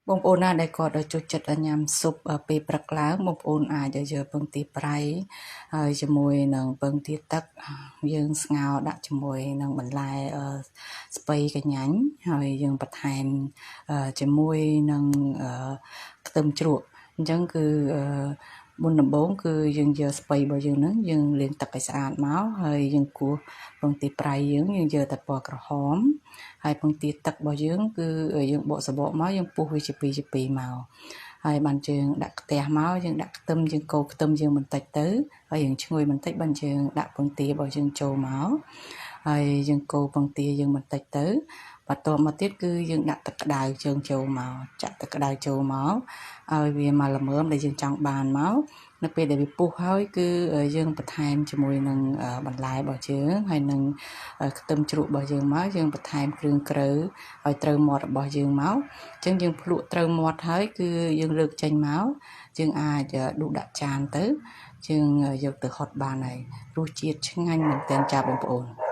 បងប្អូនណាដែលគាត់ចូលចិត្តញ៉ាំស៊ុបពេលព្រឹកឡើង បងប្អូនអាចយកពងទាប្រៃ ហើយជាមួយនឹងពងទាទឹក យើងស្ងោរដាក់ជាមួយនឹងបន្លែស្ពៃកញ្ញាញ់ ហើយយើងបន្ថែមជាមួយនឹងខ្ទឹមជ្រក់។ អញ្ចឹងគឺមុនដំបូងគឺយើងយកស្ពៃរបស់យើងហ្នឹង យើងលាងទឹកឲ្យស្អាតមក ហើយយើងគោះពងទាប្រៃយើង យើងយកតែពណ៌ក្រហម ហើយពងទាទឹករបស់យើងគឺយើងបកសបកមក យើងពុះវាជាពីរជាពីរមក ហើយបានយើងដាក់ខ្ទះមក យើងដាក់ខ្ទឹម យើងកូរខ្ទឹមយើងបន្តិចទៅ ហើយយើងឈ្ងុយបន្តិច បានយើងដាក់ពងទារបស់យើងចូលមក ហើយយើងកូរពងទាយើងបន្តិចទៅ។ បន្ទាប់មកទៀតគឺយើងដាក់ទឹកក្តៅជើងចូលមក ចាក់ទឹកក្តៅចូលមកឲ្យវាមកល្មមដែលយើងចង់បានមក។ នៅពេលដែលវាពុះហើយ គឺយើងបន្ថែមជាមួយនឹងបន្លែរបស់យើង ហើយនឹងខ្ទឹមជ្រក់របស់យើងមក យើងបន្ថែមគ្រឿងក្រៅឲ្យត្រូវមាត់របស់យើងមក។ អញ្ចឹងយើងភ្លក់ត្រូវមាត់ហើយ គឺយើងលើកចេញមក យើងអាចដួសដាក់ចានទៅ យើងយកទៅហុតបានហើយ រសជាតិឆ្ងាញ់មែនទែនចាបងប្អូន។